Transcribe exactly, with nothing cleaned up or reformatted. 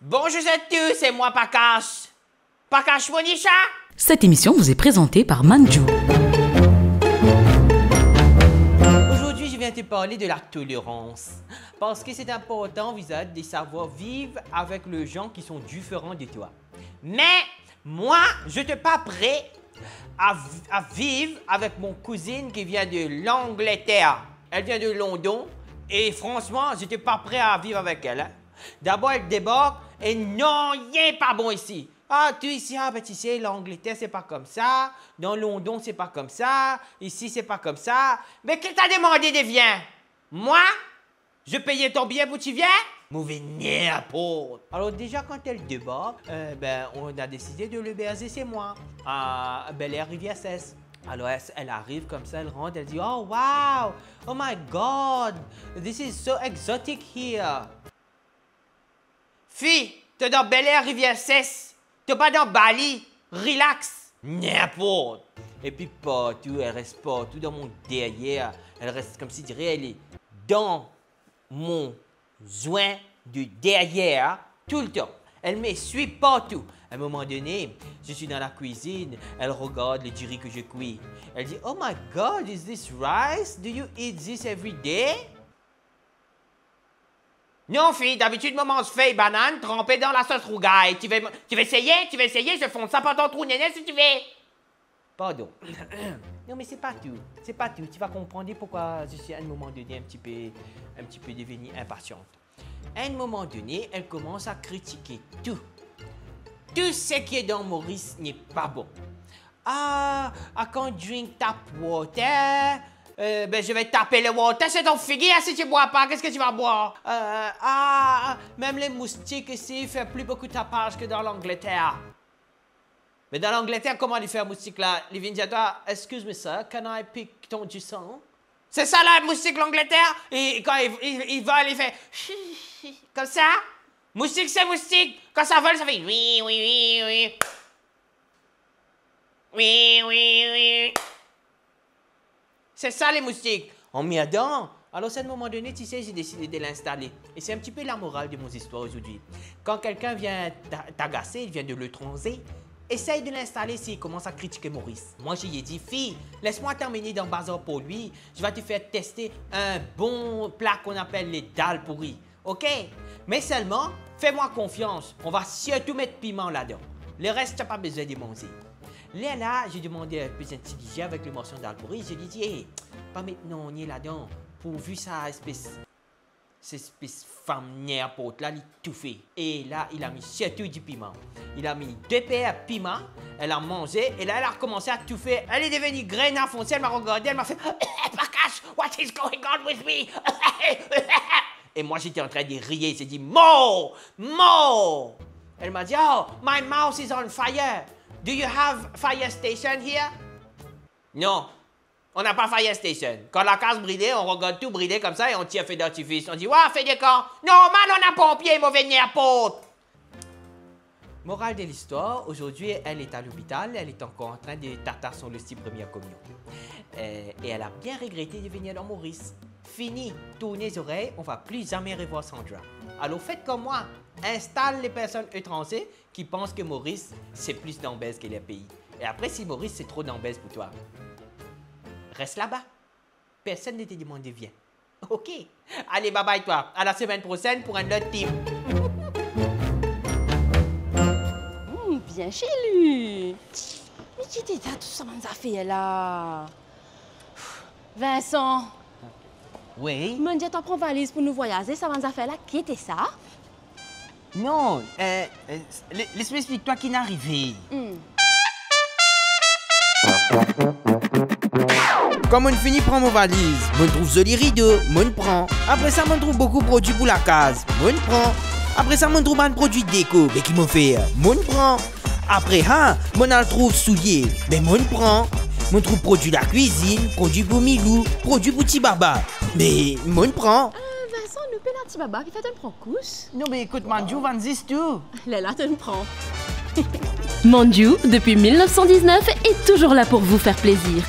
Bonjour à tous, c'est moi Pakash. Pakash Monisha. Cette émission vous est présentée par Manju. Aujourd'hui, je viens te parler de la tolérance. Parce que c'est important, Vizad, de savoir vivre avec les gens qui sont différents de toi. Mais moi, je n'étais pas prêt à, à vivre avec mon cousine qui vient de l'Angleterre. Elle vient de London. Et franchement, je n'étais pas prêt à vivre avec elle, hein. D'abord, elle débarque et non, il n'est pas bon ici. Ah, tu ici, ah ben tu sais, l'Angleterre, c'est pas comme ça. Dans London, c'est pas comme ça. Ici, c'est pas comme ça. Mais qui t'a demandé de venir ? Moi ? Je payais ton billet pour tu viens ? Move n'importe. Alors déjà, quand elle débarque, euh, ben, on a décidé de l'héberger chez moi, à Bel Air Rivière Sèche. Alors, elle, elle arrive comme ça, elle rentre, elle dit, « Oh, wow! Oh my God! This is so exotic here! » Fi, to dan Bel Air Rivière Sèche, to pa dan Bali, relax. N'importe. Et puis partout, elle reste partout dans mon derrière. Elle reste comme si, dirais, elle est dans mon joint de derrière tout le temps. Elle me suit partout. À un moment donné, je suis dans la cuisine, elle regarde le diri que je cuis. Elle dit, « Oh my God, is this rice? Do you eat this every day? » Non, fi, d'abitid mo manz fey banann tranpe dan lasos rougay. Tu veux, tu veux essayer? Tu veux essayer? Je fonce ça par ton trou néné si tu veux. Pardon. Non, mais c'est pas tout. C'est pas tout. Tu vas comprendre pourquoi je suis à un moment donné un petit peu, un petit peu devenu impatiente. À un moment donné, elle commence à critiquer tout. Tout ce qui est dans Maurice n'est pas bon. Ah, I can't drink tap water. Euh, ben, je vais taper le water sur ton figure si tu bois pas. Qu'est-ce que tu vas boire? Euh, ah, même les moustiques ici, il fait plus beaucoup de tapage que dans l'Angleterre. Mais dans l'Angleterre, comment il fait un moustique là? Il vient dire à toi, « Excuse me, sir, can I pick ton du sang? » C'est ça là, un moustique l'Angleterre. Et quand il, il, il vole, il fait comme ça. Moustique, c'est moustique. Quand ça vole, ça fait oui, oui, oui, oui. Oui, oui, oui. C'est ça les moustiques. Anmerdan. Alors, à un moment donné, tu sais, j'ai décidé de l'installer. Et c'est un petit peu la morale de mon histoire aujourd'hui. Quand quelqu'un vient t'a-, t'agacer, il vient de l'étranger, essaye de l'installer s'il commence à critiquer Maurice. Moi, je lui ai dit, « Fille, laisse-moi t'emmener dans bazar pour lui. Je vais te faire tester un bon plat qu'on appelle les dalles pourries. » Ok, mais seulement, fais-moi confiance, on va surtout mettre piment là-dedans. Le reste, t'as pas besoin de manger. Là, là, j'ai demandé un peu intelligent avec le morceau d'albouri, je lui dis, « Hey, pas mettre non ni là-dedans, pourvu sa espèce, cette espèce femme n'importe là, li toufe. » Et là, il a mis surtout du piment. Il a mis deux paires piment, elle a mangé, et là, elle a recommencé à touffer. Elle est devenue graine enfoncée, elle m'a regardé, elle m'a fait, « Pakash, what is going on with me? » Et moi, j'étais en train de rire, j'ai dit, « Mort! Mort! » Elle m'a dit, « Oh, my mouth is on fire. Do you have fire station here? » Non, on n'a pas fire station. Quand la case brûlait, on regarde tout brûler comme ça et on tire feu d'artifice. On dit, « Waouh, feu de camp. » Normal, on a pompier, move n'importe. Morale de l'histoire, aujourd'hui, elle est à l'hôpital, elle est encore en train de tata son losti première communion. Euh, et elle a bien regretté de venir dans Maurice. Fini, tournez les oreilles, on va plus jamais revoir Sandra. Alors faites comme moi, installe les personnes étrangères qui pensent que Maurice, c'est plus danbez que leur pays. Et après, si Maurice, c'est trop danbez pour toi, reste là-bas. Personne ne te demande de venir. Ok. Allez, bye bye toi. À la semaine prochaine pour un autre thème. Hmm, bien chez lui. Mais qui était ça, tout ça, bann zafer la? Vincent. Oui. Mo dir twa pran valiz pou nou vwayaze, sa bann zafer la, ki ete sa? Non, euh, euh, le-, les mo explik twa ki inn arive. Hmm. Kan mo'nn fini pran mo valiz, mo'nn trouv zoli rido, mo'nn pran. Apre sa, mo'nn trouv boukou prodwi pou lakaz, mo'nn pran. Apre sa, mo'nn trouv bann prodwi deko, be ki mo fer, mo'nn pran. Apre, ha, mo'nn al trouv soulie, be mo'nn pran. Mo'nn trouv prodwi lakwizinn, prodwi pou milou, prodwi pou tibaba, be mo'nn pran. Euh, Vincent, nou pena tibaba, kifer to'nn pran kous? Non, be ekout, Manju vann zis tou. Lerla to'nn pran. Manju, depuis mille neuf cent dix-neuf, est toujours là pour vous faire plaisir.